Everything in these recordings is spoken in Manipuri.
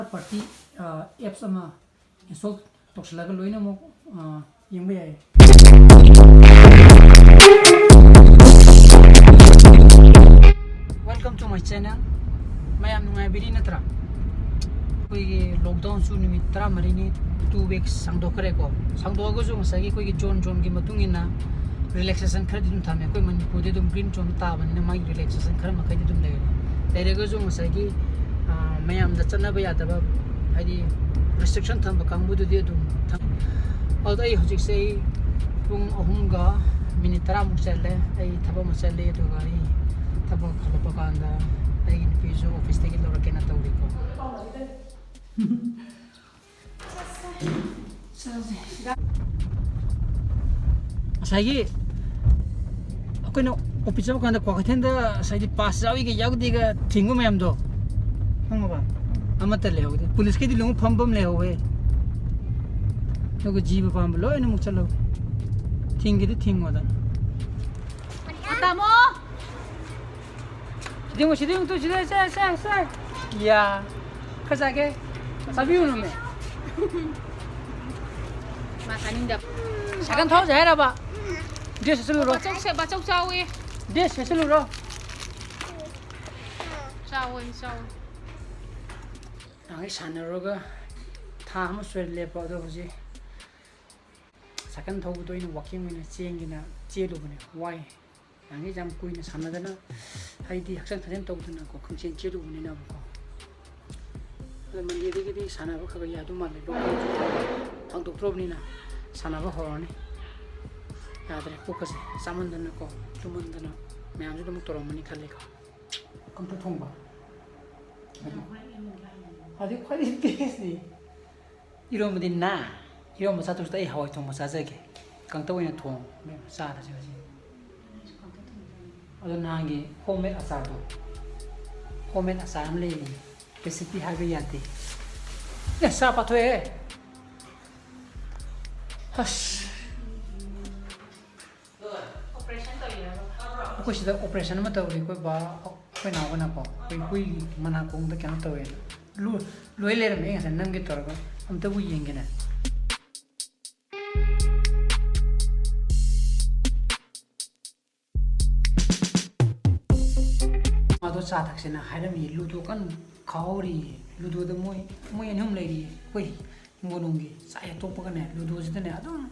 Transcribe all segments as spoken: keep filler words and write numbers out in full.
ꯊꯥꯔꯗ ꯄꯥꯔꯇꯤ ꯑꯦꯞꯁ ꯑꯃ ꯏꯟꯁꯇꯣꯜ ꯇꯧꯁꯤꯜꯂꯒ ꯂꯣꯏꯅꯃꯛ ꯑ, ꯌꯦꯡꯕ ꯌꯥꯏ꯫ Welcome to my channel. ꯃꯌꯥꯝ ꯅꯨꯡꯉꯥꯏꯕꯤꯔꯤ ꯅꯠꯇ꯭ꯔꯥ? ꯑꯩꯈꯣꯏꯒꯤ ꯂꯣꯛꯗꯥꯎꯟꯁꯨ ꯅꯨꯃꯤꯠ ꯇꯔꯥꯃꯔꯤꯅꯤ, ꯇꯨ ꯋꯤꯛꯁ ꯁꯥꯡꯗꯣꯛꯈ꯭ꯔꯦꯀꯣ꯫ ꯁꯥꯡꯗꯣꯛꯑꯒꯁꯨ ꯉꯁꯥꯏꯒꯤ ꯑꯩꯈꯣꯏꯒꯤ ꯖꯣꯟ ꯖꯣꯟꯒꯤ ꯃꯇꯨꯡ ꯏꯟꯅ ꯔꯤꯂꯦꯛꯁꯦꯁꯟ ꯈꯔꯗꯤ ꯑꯗꯨꯝ ꯊꯝꯃꯦ꯫ ꯑꯩꯈꯣꯏ ꯃꯅꯤꯄꯨꯔꯗꯤ ꯑꯗꯨꯝ ꯒ꯭ꯔꯤꯟ ꯖꯣꯟ ꯇꯥꯕꯅꯤꯅ ꯃꯥꯒꯤ ꯔꯤꯂꯦꯛꯁꯦꯁꯟ ꯈꯔ ꯃꯈꯩꯗꯤ ꯑꯗꯨꯝ ꯂꯩꯔꯦ꯫ ꯂꯩꯔꯒꯁꯨ ꯉꯁꯥꯏꯒꯤ ꯑ, ꯃꯌꯥꯝꯗ ꯆꯠꯅꯕ ꯌꯥꯗꯕ, ꯍꯥꯏꯗꯤ ꯔꯦꯁꯇ꯭ꯔꯤꯛꯁꯟ ꯊꯝꯕ ꯀꯥꯡꯕꯨꯗꯨꯗꯤ ꯑꯗꯨꯝ ꯊꯝ-, ꯑꯗꯨꯗ ꯑꯩ ꯍꯧꯖꯤꯛꯁꯦ ꯑꯩ ꯄꯨꯡ ꯑꯍꯨꯝꯒ ꯃꯤꯅꯤꯠ ꯇꯔꯥꯃꯨꯛ ꯆꯠꯂꯦ꯫ ꯑꯩ ꯊꯕꯛ ꯑꯃ ꯆꯠꯂꯦ, ꯑꯗꯨꯒ ꯑꯩ ꯊꯕꯛ ꯍꯜꯂꯛꯄ ꯀꯥꯟꯗ ꯑꯩꯒꯤ ꯅꯨꯄꯤꯁꯨ ꯑꯣꯐꯤꯁꯇꯒꯤ ꯂꯧꯔꯛꯀꯦꯅ ꯇꯧꯔꯤꯀꯣ꯫ ꯉꯁꯥꯏꯒꯤ ꯑꯩꯈꯣꯏꯅ ꯑꯣꯐꯤꯁ ꯆꯠꯄ ꯀꯥꯟꯗ ꯀ꯭ꯋꯥꯀꯩꯊꯦꯜꯗ ꯉꯁꯥꯏꯒꯤ ꯄꯥꯁ ꯌꯥꯎꯏꯒ ꯌꯥꯎꯗꯦꯒ ꯊꯤꯡꯕ ꯃꯌꯥꯝꯗꯣ, ꯈꯪꯉꯕ? ꯑꯃꯠꯇ ꯂꯩꯍꯧꯗꯦ꯫ ꯄꯨꯂꯤꯁꯀꯤꯗꯤ ꯂꯣꯏꯅ ꯐꯝꯐꯝ ꯂꯩꯍꯧꯋꯦ, ꯑꯗꯨꯒ ꯖꯤꯕ ꯄꯥꯝꯕ ꯂꯣꯏꯅꯃꯛ ꯆꯠꯍꯧꯋꯦ꯫ ꯊꯤꯡꯒꯤꯗꯤ ꯊꯤꯡꯉꯣꯗꯅ꯫ ꯇꯥꯃꯣ! ꯁꯤꯗꯤꯡꯉꯨ, ꯁꯤꯗꯤꯡꯉꯨ, ꯇꯨ, ꯁꯤꯗ, ꯁꯦ, ꯁꯦ, ꯁꯦ꯫ ꯌꯥ꯫ ꯈꯔ ꯆꯥꯒꯦ? ꯆꯥꯕꯤꯌꯨꯅꯨꯃꯦ꯫ ꯃꯥ ꯆꯥꯅꯤꯡꯗꯕ꯫ ꯁꯥꯏꯀꯜ ꯊꯧꯔꯁꯦ ꯍꯥꯏꯔꯕ? ꯗ꯭ꯔꯦꯁ ꯁꯦꯠꯆꯜꯂꯨꯔꯣ꯫ ꯕꯥꯆꯧ ꯁꯦ-, ꯕꯥꯆꯧ ꯆꯥꯎꯋꯦ꯫ ꯗ꯭ꯔꯦꯁ ꯁꯦꯠꯆꯜꯂꯨꯔꯣ꯫ ꯆꯥꯎꯋꯦ, ꯆꯥꯎꯋꯦ꯫ ꯅꯍꯥꯟꯒꯩ ꯁꯥꯟꯅꯔꯨꯔꯒ ꯊꯥ ꯑꯃ ꯁꯨꯔꯦ ꯂꯦꯞꯄ, ꯑꯗꯣ ꯍꯧꯖꯤꯛ ꯁꯥꯏꯀꯜ ꯊꯧꯕꯗꯣ ꯑꯩꯅ ꯋꯥꯛꯀꯤꯡ ꯑꯣꯏꯅ ꯆꯦꯟꯒꯦꯅ ꯆꯦꯜꯂꯨꯕꯅꯦ꯫ ꯋꯥꯏ꯫ ꯅꯍꯥꯟꯒꯩ ꯌꯥꯝ ꯀꯨꯏꯅ ꯁꯥꯟꯅꯗꯅ, ꯍꯥꯏꯗꯤ ꯍꯛꯆꯥꯡ ꯁꯥꯖꯦꯜ ꯇꯧꯗꯅꯀꯣ, ꯈꯪꯆꯦꯟ ꯆꯦꯜꯂꯨꯕꯅꯤꯅꯕꯀꯣ꯫ ꯑꯗꯣ ꯃꯟꯗꯦꯗꯒꯤꯗꯤ ꯁꯥꯟꯅꯕ ꯈꯔ ꯈꯔ ꯌꯥꯗꯧ ꯃꯥꯜꯂꯦ꯫ ꯂꯣꯛ ꯍꯥꯡꯗꯣꯛꯇ꯭ꯔꯕꯅꯤꯅ ꯁꯥꯟꯅꯕ ꯍꯧꯔꯅꯤ꯫ ꯌꯥꯗ꯭ꯔꯦ, ꯀꯣꯛꯀꯁꯦ ꯆꯥꯃꯟꯗꯅꯀꯣ, ꯇꯨꯝꯃꯟꯗꯅ ꯃꯌꯥꯝꯁꯨ ꯑꯗꯨꯝ ꯇꯧꯔꯝꯃꯅꯤ ꯈꯜꯂꯦꯀꯣ꯫ ꯀꯝꯄ꯭ꯔꯦꯛ ꯊꯣꯡꯕ꯫ ꯍꯧꯖꯤꯛ ꯈ꯭ꯋꯥꯏꯗꯒꯤ ꯕꯦꯁꯅꯤ꯫ ꯏꯔꯣꯝꯕꯗꯤ ꯅꯥ, ꯏꯔꯣꯝꯕ ꯆꯥꯗꯧꯁꯨ ꯑꯩ ꯍꯋꯥꯏ ꯊꯣꯡꯕ ꯆꯥꯖꯒꯦ꯫ ꯀꯥꯡꯇꯛ ꯑꯣꯏꯅ ꯊꯣꯡ ꯆꯥꯔꯁꯦ ꯉꯁꯤ꯫ ꯑꯗꯣ ꯅꯍꯥꯟꯒꯤ ꯍꯣꯝꯃꯦꯗ ꯑꯆꯥꯔꯗꯣ, ꯍꯣꯝꯃꯦꯗ ꯑꯆꯥꯔ ꯑꯃ ꯂꯩꯔꯤ꯫ ꯔꯦꯁꯤꯄꯤ ꯍꯥꯏꯕ ꯌꯥꯗꯦ꯫ ꯑꯦ, ꯆꯥ ꯄꯥꯊꯣꯛꯑꯦ꯫ ꯑꯁ꯫ ꯑꯩꯈꯣꯏ ꯁꯤꯗ ꯑꯣꯄꯔꯦꯁꯟ ꯑꯃ ꯇꯧꯔꯤ꯫ ꯑꯩꯈꯣꯏ ꯕꯥ, ꯑꯩꯈꯣꯏ ꯅꯥꯎꯕꯅꯀꯣ, ꯑꯩꯈꯣꯏ ꯍꯨꯏꯒꯤ ꯃꯅꯥꯀꯣꯡꯗ ꯀꯩꯅꯣ ꯇꯧꯋꯦꯅ꯫ ꯂꯣꯏ ꯂꯩꯔꯝꯃꯦ꯫ ꯑꯩ ꯉꯁꯥꯏ ꯅꯝꯒꯦ ꯇꯧꯔꯒ ꯑꯝꯇꯕꯨ ꯌꯦꯡꯒꯦꯅꯦ꯫ ꯃꯥꯗꯣ ꯆꯥ ꯊꯛꯁꯦꯅ ꯍꯥꯏꯔꯝꯃꯤ꯫ ꯂꯨꯗꯣ ꯀꯟꯅ ꯈꯥꯎꯍꯧꯔꯤꯌꯦ꯫ ꯂꯨꯗꯣꯗ ꯃꯣꯏ, ꯃꯣꯏ ꯑꯅꯤ ꯑꯍꯨꯝ ꯂꯩꯔꯤꯌꯦ꯫ ꯑꯩꯈꯣꯏ ꯍꯤꯡꯒꯣꯜꯅꯨꯡꯒꯤ ꯆꯥꯛ ꯍꯦꯛ ꯇꯣꯛꯄꯒꯅꯦ, ꯂꯨꯗꯣꯁꯤꯗꯅꯦ ꯑꯗꯨꯝ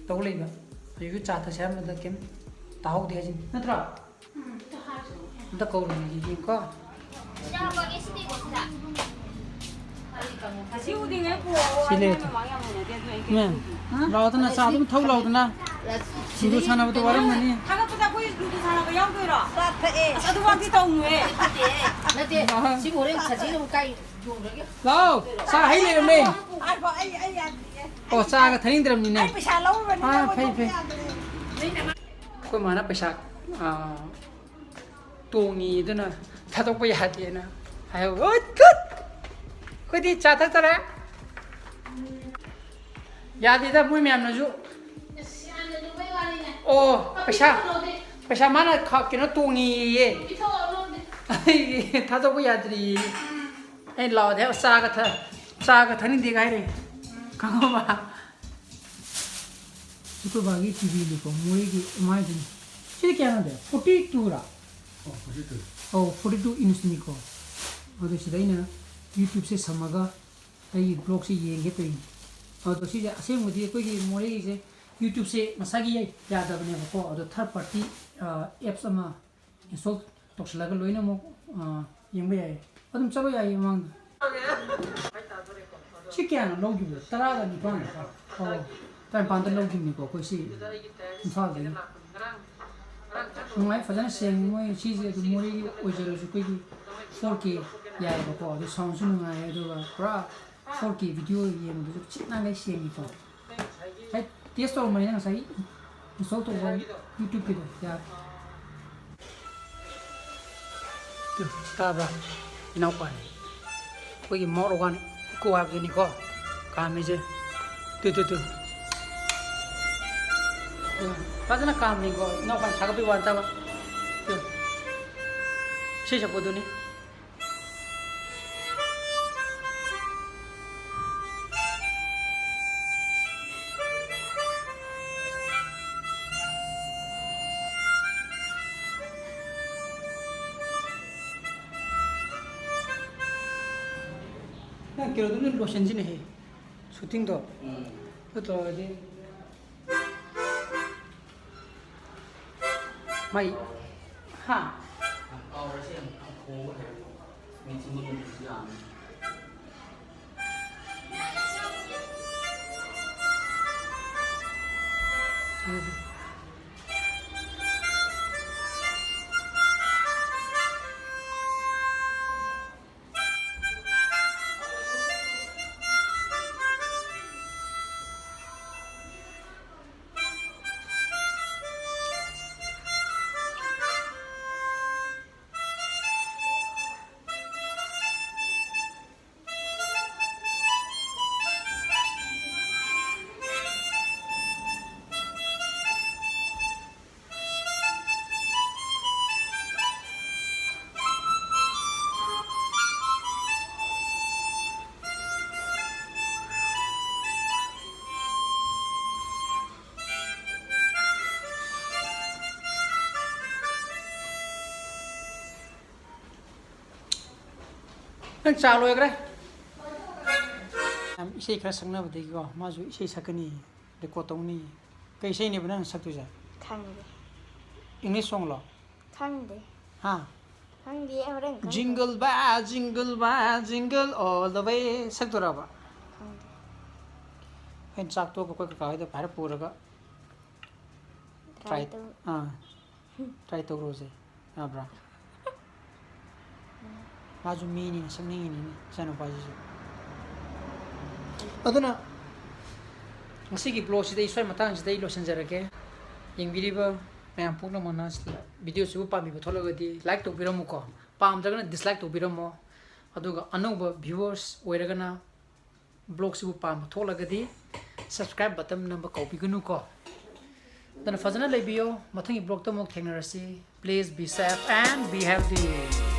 ꯇꯧ ꯂꯩꯕ꯫ ꯍꯧꯖꯤꯛꯁꯨ ꯆꯥ ꯊꯛꯁꯦ ꯍꯥꯏꯔꯝꯕꯗ ꯀꯩꯝ ꯇꯥꯍꯧꯗꯦ ꯍꯥꯏꯁꯤꯅꯤ, ꯅꯠꯇ꯭ꯔꯣ? ꯎꯝ, ꯑꯝꯇ ꯍꯥꯏꯔꯨꯆꯣ꯫ ꯑꯝꯇ ꯀꯧꯔꯨꯒꯦ, ꯌꯦꯡꯉꯨꯀꯣ꯫ ꯌꯥꯕꯒꯦ ꯁꯤꯗꯤ ꯀꯣ ꯁꯤꯗ꯫ ꯁꯤ ꯎꯗꯤꯉꯩ ꯄꯨꯔꯛꯑꯣ꯫ ꯁꯤ ꯂꯩꯔꯦ꯫ ꯃꯃꯥꯡ ꯌꯥꯝ ꯍꯪꯅꯗꯦ ꯑꯗꯨ ꯑꯩ ꯀꯩꯝ ꯃꯦꯝ, ꯈꯪꯗꯦ꯫ ꯂꯥꯛꯑꯣꯗꯅ, ꯆꯥ ꯑꯗꯨꯝ ꯊꯛꯎ ꯂꯥꯛꯑꯣꯗꯅ꯫ ꯂꯨꯗꯣ ꯁꯥꯟꯅꯕꯗꯣ ꯋꯥꯔꯝꯒꯅꯤ꯫ ꯊꯥꯒꯠꯄꯗ ꯑꯩꯈꯣꯏ ꯂꯨꯗꯣ ꯁꯥꯟꯅꯕ ꯌꯥꯎꯗꯣꯏꯔꯣ? ꯆꯥ ꯊꯛꯑꯦ꯫ ꯑꯁ, ꯑꯗꯨꯃꯛꯇꯤ ꯇꯧꯅꯨꯍꯦ꯫ ꯅꯠꯇꯦ, ꯅꯠꯇꯦ꯫ ꯑꯍ꯫ ꯁꯤꯕꯨ ꯍꯣꯔꯦꯟ ꯁꯖꯤꯅ ꯑꯃꯨꯛ ꯀꯥꯏ ꯌꯣꯟꯈ꯭ꯔꯒꯦ? ꯂꯥꯛꯑꯣ, ꯆꯥ ꯍꯩ ꯂꯩꯔꯝꯃꯦ꯫ ꯉꯥꯏꯈꯣ, ꯑꯩ, ꯑꯩ ꯌꯥꯗ꯭ꯔꯤꯌꯦ꯫ ꯑꯣ, ꯆꯥꯒ ꯊꯛꯅꯤꯡꯗ꯭ꯔꯕꯅꯤꯅꯦ꯫ ꯑꯩ ꯄꯩꯁꯥ ꯂꯧꯔꯨꯕꯅꯤꯅ ꯑꯥ, ꯐꯩ, ꯂꯧꯊꯣꯛꯄ ꯐꯩ꯫ ꯌꯥꯗ꯭ꯔꯦ꯫ ꯑꯩꯈꯣꯏ ꯃꯥꯅ ꯄꯩꯁꯥ, ꯑꯥ, ꯇꯣꯡꯉꯤ, ꯑꯗꯨꯅ ꯊꯥꯗꯣꯛꯄ ꯌꯥꯗꯦꯅ ꯍꯥꯏꯍꯧ-, ꯎꯠ, ꯎꯠ! ꯑꯩꯈꯣꯏꯗꯤ ꯆꯥ ꯊꯛꯇꯔꯦ꯫ ꯌꯥꯗꯦꯗ, ꯃꯣꯏ ꯃꯌꯥꯝꯅꯁꯨ꯫ ꯑꯁ, ꯌꯥꯝꯅ ꯂꯨꯕꯩ ꯋꯥꯅꯤꯅꯦ꯫ ꯑꯣ, ꯄꯩꯁꯥ, ꯄꯤꯊꯣꯛꯑꯣ, ꯂꯧꯗꯦ꯫ ꯄꯩꯁꯥ ꯃꯥꯅ ꯈ-, ꯀꯩꯅꯣ ꯇꯣꯡꯉꯤꯌꯦ꯫ ꯄꯤꯊꯣꯛꯑꯣ, ꯂꯧꯗꯦ꯫ ꯑꯩ ꯊꯥꯗꯣꯛꯄ ꯌꯥꯗ꯭ꯔꯤꯌꯦ꯫ ꯑꯩꯅ ꯂꯥꯛꯑꯣꯗꯤ ꯍꯥꯏꯕ, ꯆꯥꯒ ꯊ-, ꯆꯥꯒ ꯊꯛꯅꯤꯡꯗꯦꯒ ꯍꯥꯏꯔꯛꯑꯦ꯫ ꯈꯪꯉꯕ? ꯑꯩꯈꯣꯏ ꯕꯥꯒꯤ ꯇꯤ ꯚꯤꯅꯤꯀꯣ, ꯃꯣꯔꯦꯒꯤ ꯑꯦꯝ ꯑꯥꯏꯗꯨꯅꯤ꯫ ꯁꯤꯗꯤ ꯀꯌꯥꯅꯣ ꯗꯦ? ꯐꯣꯔꯇꯤ ꯇꯨꯔꯥ? ꯑꯣ, ꯐꯣꯔꯇꯤ ꯇꯨ꯫ ꯑꯧ, ꯐꯣꯔꯇꯤ ꯇꯨ ꯏꯟꯁꯅꯤꯀꯣ꯫ ꯑꯗꯣ ꯁꯤꯗ ꯑꯩꯅ YouTubeꯁꯦ ꯁꯝꯃꯒ ꯑꯩꯒꯤ ꯕ꯭ꯂꯣꯒꯁꯦ ꯌꯦꯡꯒꯦ ꯇꯧꯔꯤꯅꯤ꯫ ꯑꯗꯣ ꯁꯤꯁꯦ ꯑꯁꯦꯡꯕꯗꯤ ꯑꯩꯈꯣꯏꯒꯤ ꯃꯣꯔꯦꯒꯤꯁꯦ YouTubeꯁꯦ ꯃꯁꯥꯒꯤ ꯌꯥꯗꯕꯅꯦꯕꯀꯣ꯫ ꯑꯗꯣ third party, ꯑ, apps ꯑꯃ install ꯇꯧꯁꯤꯜꯂꯒ ꯂꯣꯏꯅꯃꯛ, ꯑ, ꯌꯦꯡꯕ ꯌꯥꯏ꯫ ꯑꯗꯨꯝ ꯆꯠꯂꯣ ꯌꯥꯏꯌꯦ ꯃꯃꯥꯡꯗ꯫ ꯁꯤ ꯀꯌꯥꯅꯣ ꯂꯧꯈꯤꯕꯗꯣ? ꯇꯔꯥꯒ ꯅꯤꯄꯥꯟ꯫ ꯑꯣ, ꯇꯔꯥꯅꯤꯄꯥꯟꯗ ꯂꯧꯈꯤꯕꯅꯤꯀꯣ ꯑꯩꯈꯣꯏ ꯁꯤ ꯏꯝꯐꯥꯜꯗꯒꯤ꯫ ꯅꯨꯡꯉꯥꯏ, ꯐꯖꯅ ꯁꯦꯡꯉꯤ ꯃꯣꯏ ꯁꯤꯁꯦ꯫ ꯑꯗꯨꯝ ꯃꯣꯔꯦꯒꯤ ꯑꯣꯏꯖꯔꯁꯨ ꯑꯩꯈꯣꯏꯒꯤ four K ꯌꯥꯏꯑꯕꯀꯣ꯫ ꯑꯗꯨ soundꯁꯨ ꯅꯨꯡꯉꯥꯏ, ꯑꯗꯨꯒ ꯄꯨꯔꯥ four K video ꯌꯦꯡꯕꯗꯁꯨ ꯆꯤꯛ ꯅꯥꯟꯒꯩ ꯁꯦꯡꯉꯤꯀꯣ꯫ ꯑꯩ test ꯇꯧꯔꯝꯕꯅꯤꯅ ꯉꯁꯥꯏ install ꯇꯧꯕ YouTubeꯀꯤꯗꯣ ꯌꯥꯔꯦ꯫ ꯇꯨ, ꯇꯥꯕ꯭ꯔꯥ? ꯏꯅꯥꯎꯄꯥꯅꯤ꯫ ꯑꯩꯈꯣꯏꯒꯤ Mount Organ Echo ꯍꯥꯏꯕꯗꯨꯅꯤꯀꯣ ꯀꯥꯝꯃꯤꯁꯦ꯫ ꯇꯨ, ꯇꯨ, ꯇꯨ꯫ ꯐꯖꯅ ꯀꯥꯝꯃꯤꯀꯣ꯫ ꯏꯅꯥꯎꯄꯥꯅ ꯊꯥꯒꯠꯄꯒꯤ ꯋꯥꯅꯤ, ꯇꯥꯕ꯫ ꯇꯨ꯫ ꯏꯁꯩ ꯁꯛꯄꯗꯨꯅꯤ꯫ ꯅꯪ ꯀꯩꯅꯣꯗꯨꯅ ꯂꯣꯏꯁꯤꯟꯁꯤꯅꯦꯍꯦ, ꯁꯨꯇꯤꯡꯗꯣ꯫ ꯎꯝ꯫ ꯑꯗꯨ ꯇꯧꯔꯗꯤ ꯃꯩ꯫ ꯍꯥ? ꯌꯥꯝ ꯀꯥꯎꯔꯁꯦ, ꯌꯥꯝ ꯌꯥꯝ ꯈꯣꯡꯕ ꯍꯩꯔꯦ꯫ ꯃꯤꯠꯁꯤ ꯃꯤꯠ ꯌꯥꯝ ꯌꯥꯝꯃꯦ꯫ ꯅꯪ ꯆꯥ ꯂꯣꯏꯈ꯭ꯔꯦ? ꯌꯥꯝ ꯏꯁꯩ ꯈꯔ ꯁꯛꯅꯕꯗꯒꯤꯀꯣ, ꯃꯥꯁꯨ ꯏꯁꯩ ꯁꯛꯀꯅꯤ, record ꯇꯧꯅꯤ꯫ ꯀꯩ ꯏꯁꯩꯅꯦꯕ ꯅꯪ ꯁꯛꯇꯣꯏꯁꯦ? ꯈꯪꯗꯦ꯫ English songꯂꯣ? ꯈꯪꯗꯦ꯫ ꯍꯥ? ꯈꯪꯗꯦ, ꯍꯣꯔꯦꯟ ꯈꯪꯅꯤ꯫ Jingle bell, jingle bell, jingle all the way ꯁꯛꯇꯣꯏꯔꯕ? ꯈꯪꯗꯦ꯫ ꯑꯩꯅ ꯆꯥꯛ ꯇꯣꯛꯑꯒ ꯑꯩꯈꯣꯏ ꯀꯀꯥ ꯍꯣꯏꯗ ꯍꯥꯏꯔꯞ ꯄꯨꯔꯒ try try ꯇꯧ-, ꯑꯥ, try ꯇꯧꯔꯨꯁꯦ꯫ ꯌꯥꯕ꯭ꯔꯥ? ꯃꯥꯁꯨ ꯃꯤꯅꯤꯅ ꯁꯛꯅꯤꯡꯉꯤꯅꯤꯅꯦ, ꯏꯆꯥꯅꯨꯄꯥꯁꯤꯁꯨ꯫ ꯑꯗꯨꯅ ꯉꯁꯤꯒꯤ vlogꯁꯤꯗ ꯑꯩ ꯁ꯭ꯋꯥꯏ ꯃꯇꯥꯡꯁꯤꯗ ꯑꯩ ꯂꯣꯏꯁꯤꯟꯖꯔꯒꯦ꯫ ꯌꯦꯡꯕꯤꯔꯤꯕ ꯃꯌꯥꯝ ꯄꯨꯝꯅꯃꯛꯅ videoꯁꯤꯕꯨ ꯄꯥꯝꯕꯤꯕ ꯊꯣꯛꯂꯒꯗꯤ like ꯇꯧꯕꯤꯔꯝꯃꯨꯀꯣ, ꯄꯥꯝꯗ꯭ꯔꯒꯅ dislike ꯇꯧꯕꯤꯔꯝꯃꯣ꯫ ꯑꯗꯨꯒ ꯑꯅꯧꯕ viewers ꯑꯣꯏꯔꯒꯅ vlogꯁꯤꯕꯨ ꯄꯥꯝꯕ ꯊꯣꯛꯂꯒꯗꯤ subscribe button ꯅꯝꯕ ꯀꯥꯎꯕꯤꯒꯅꯨꯀꯣ꯫ ꯑꯗꯨꯅ ꯐꯖꯅ ꯂꯩꯕꯤꯌꯣ, ꯃꯊꯪꯒꯤ vlogꯇ ꯑꯃꯨꯛ ꯊꯦꯡꯅꯔꯁꯤ꯫ Please be safe and be healthy.